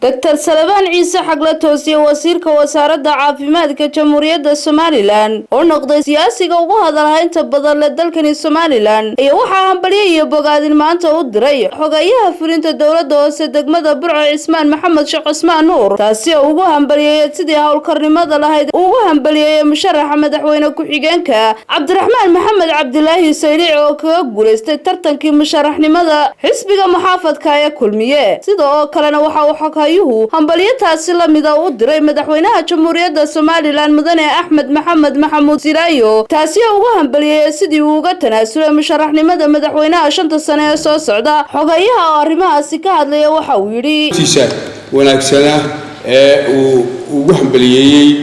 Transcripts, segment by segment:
Dr Salabaan Ciise Xagle Toosiye, wasiirka wasaaradda caafimaadka Jamhuuriyadda Somaliland, oo noqday siyaasiga ugu hadalhaynta badan leh dalkani Somaliland, ayaa waxaa hambalyo iyo bogaadin maanta u diray xogayaha fulinta dowladda hoose degmada Burco, Cismaan Maxamed Sheekh Cismaan Nuur, taasi oo ugu hambaliyeeyay sidii howlkarnimada lahayd ugu hambaliyeeyay musharaxa madaxweyne ku-xigeenka Cabdiraxmaan Maxamed Cabdilaahi Sayliic, oo kaga guulaystay tartankii musharaxnimada xisbiga muxaafadka ee Kulmiye. Sida oo kalena waxa uu xoghayuhu hambalyo taasi lamida u diray madaxweynaha Jamhuuriyadda Somaliland, mudane Axmed Maxamed Maxamuud Silaayo, taasi oo ugu hambaliyeeyay sidii uu uga tanaasulay musharaxnimada madaxweynaha 5-ta sane ee soo socda. Xogayaha oo arrimahaasi ka hadlaya waxa uu yidhi: Tiisa wanaagsanaa ee uu ugu hambaliyeeyey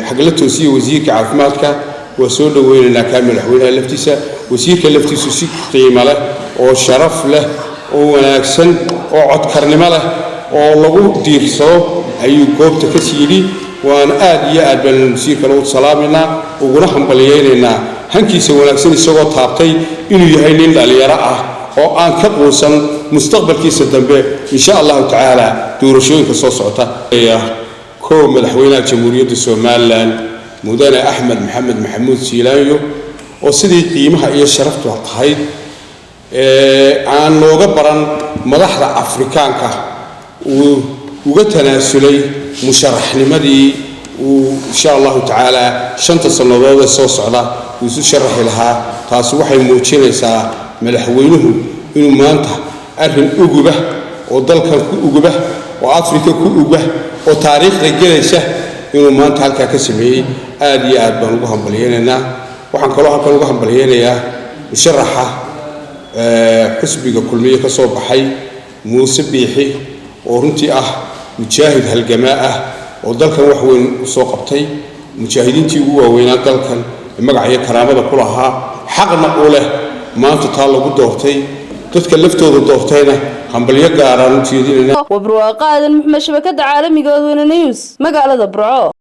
Xagla Toosiye wasiirka caafimaadka waa soo dhoweynaynaa. Kaa madaxweynaha laftiisa, wasiirka laftiisu si qiimo leh oo sharaf leh oo wanaagsan oo codkarnimo leh oo lagu diirsado ayuu goobta ka yidhi. Waana aad iyo aad baan wasiirka lagu salaamaynaa, uguna hambaliyeynaynaa hankiisa wanaagsan, isagoo taabtay inuu yahay nin dhallinyaro ah oo aan ka quusan mustaqbalkiisa dambe, insha Allahu tacaala, doorashooyinka soo socota. Kow, madaxweynaha Jamhuuriyadda Somaliland, mudane Axmed Maxamed Maxamuud Siilaanyo, oo sidii qiimaha iyo sharaftu ahayd ee aan looga baran madaxda Afrikaanka uu uga tanaasulay musharaxnimadii uu, insha Allahu tacaala, 5-ta sannadood ee soo socda uu isu sharaxi lahaa. Taasi waxay muujinaysaa madaxweynuhu inuu maanta arrin uguba oo dalkan ku uguba oo Afrika ku uga oo taariikhda gelaysa inuu maanta halkaa ka sameeyey. Aad iyo aad baan ugu hambalyeynaynaa. Waxaan kaloo halkan ugu hambalyeynayaa musharaxa xisbiga Kulmiye ka soo baxay, Muuse Biixi, oo runtii ah mujaahid halgamaa ah oo dalkan wax weyn u soo qabtay, mujaahidiintii ugu waaweynaa dalkan ee magaca iyo karaamada ku lahaa, xaqna u leh maanta taa lagu doortay. Dadka laftooda doortayna hambalyo gaaraan u jeedinayna. Wabarwaaqo Aadan Maxmed, shabakada caalamiga Odweyne News, magaalada Burco.